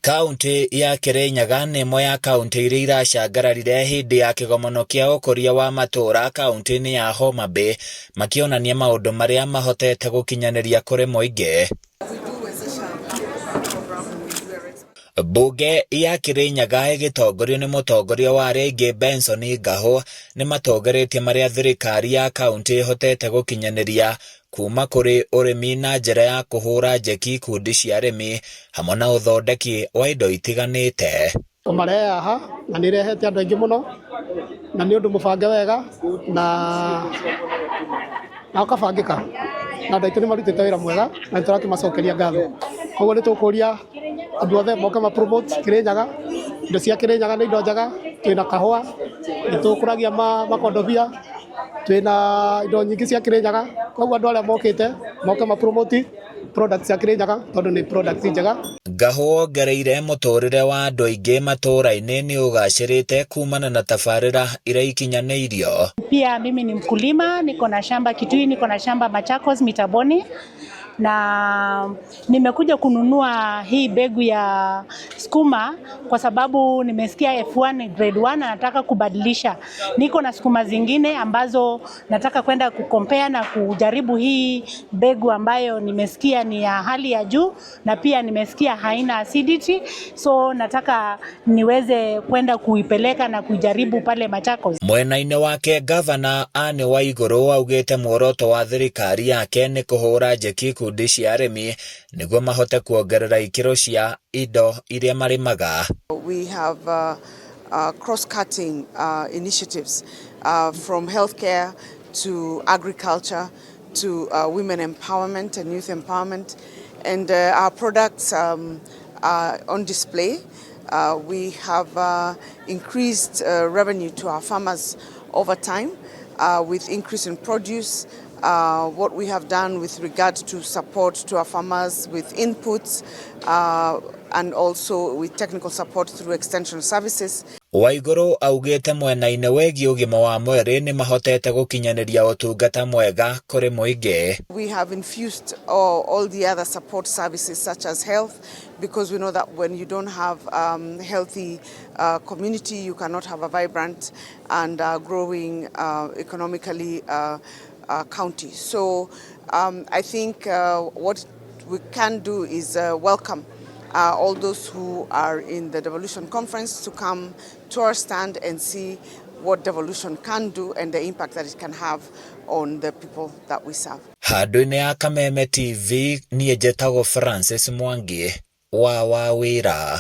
Kaũntĩ ya Kĩrĩnyaga nĩ ĩmwe ya kaũntĩ iria iracangararire hĩndĩ ya kĩgomano kĩa ũkũria wa matũũra kaũntĩ-inĩ ya Homa Bay, makĩonania maũndũ marĩa mahotete gũkinyanĩria kũrĩ mũingĩ. Mbunge ya Kĩrĩnyaga ĩgĩtongorio nĩ mũtongoria wa arĩa aingĩ Benson Ngahũ nĩ matongoretie marĩa thirikari ya kaũntĩ ĩhotete gũkinyanĩria kuuma kũrĩ ũrĩmi na njĩra ya kũhũra njeki ikundi cia arĩmi hamwe na ũthondeki wa indo itiganĩte. Tũmarehe haha na nĩ ĩrehete andũ aingĩ mũno na nĩ ũndũ mũbange wega na na ũkabangĩka na andũ aitũ nĩ marutĩte wĩra mwega na nĩ tũrakĩmacokeria ngatho. Koguo nĩ tũkũria andũ othe moke ma promote Kĩrĩnyaga, indo cia Kĩrĩnyaga nĩ indo njega, twĩna kahũa, nĩ tũkũragia makondobia, twĩna indo nyingĩ cia Kĩrĩnyaga, koguo andũ arĩa mokĩte moke ma promote product cia Kĩrĩnyaga tondũ nĩ product njega. Ngahũ wongereire mũtũrĩre wa andũ aingĩ matũra-inĩ nĩ ũgacĩrĩte kumana na tabarĩra iria ikinyanĩirio. Pia mimi ni mkulima, niko na shamba Kitui, niko na shamba Machakos Mitaboni, na nimekuja kununua hii mbegu ya sukuma kwa sababu nimesikia F1 grade 1 na nataka kubadilisha. Niko na sukuma zingine ambazo nataka kwenda kucompare na kujaribu hii mbegu ambayo nimesikia ni ya hali ya juu na pia nimesikia haina acidity, so nataka niweze kwenda kuipeleka na kuijaribu pale Machakos. Mwena-inĩ wake Gavana Anne Waigũrũ augĩte muoroto wa thirikari yake nĩ kũhũra njeki ikundi cia arĩmi nĩguo mahote kuongerera ikĩro cia indo iria marĩmaga. We have cross-cutting initiatives from healthcare to agriculture to women empowerment and youth empowerment. And our products are on display. We have increased revenue to our farmers over time with increase in produce. What we have done with regard to support to our farmers with inputs and also with technical support through extension services. Waigũrũ augĩte mwena-inĩ wĩgiĩ ũgima wa mwĩrĩ nĩ mahotete gũkinyanĩria ũtungata mwega kũrĩ mũingĩ. We have infused all the other support services such as health, because we know that when you don't have healthy community, you cannot have a vibrant and growing economically county. So I think what we can do is welcome all those who are in the Devolution Conference to come to our stand and see what devolution can do and the impact that it can have on the people that we serve. Handũ-inĩ ya Kameme TV niĩ njĩtagwo Francis Mwangi wa Wawĩra.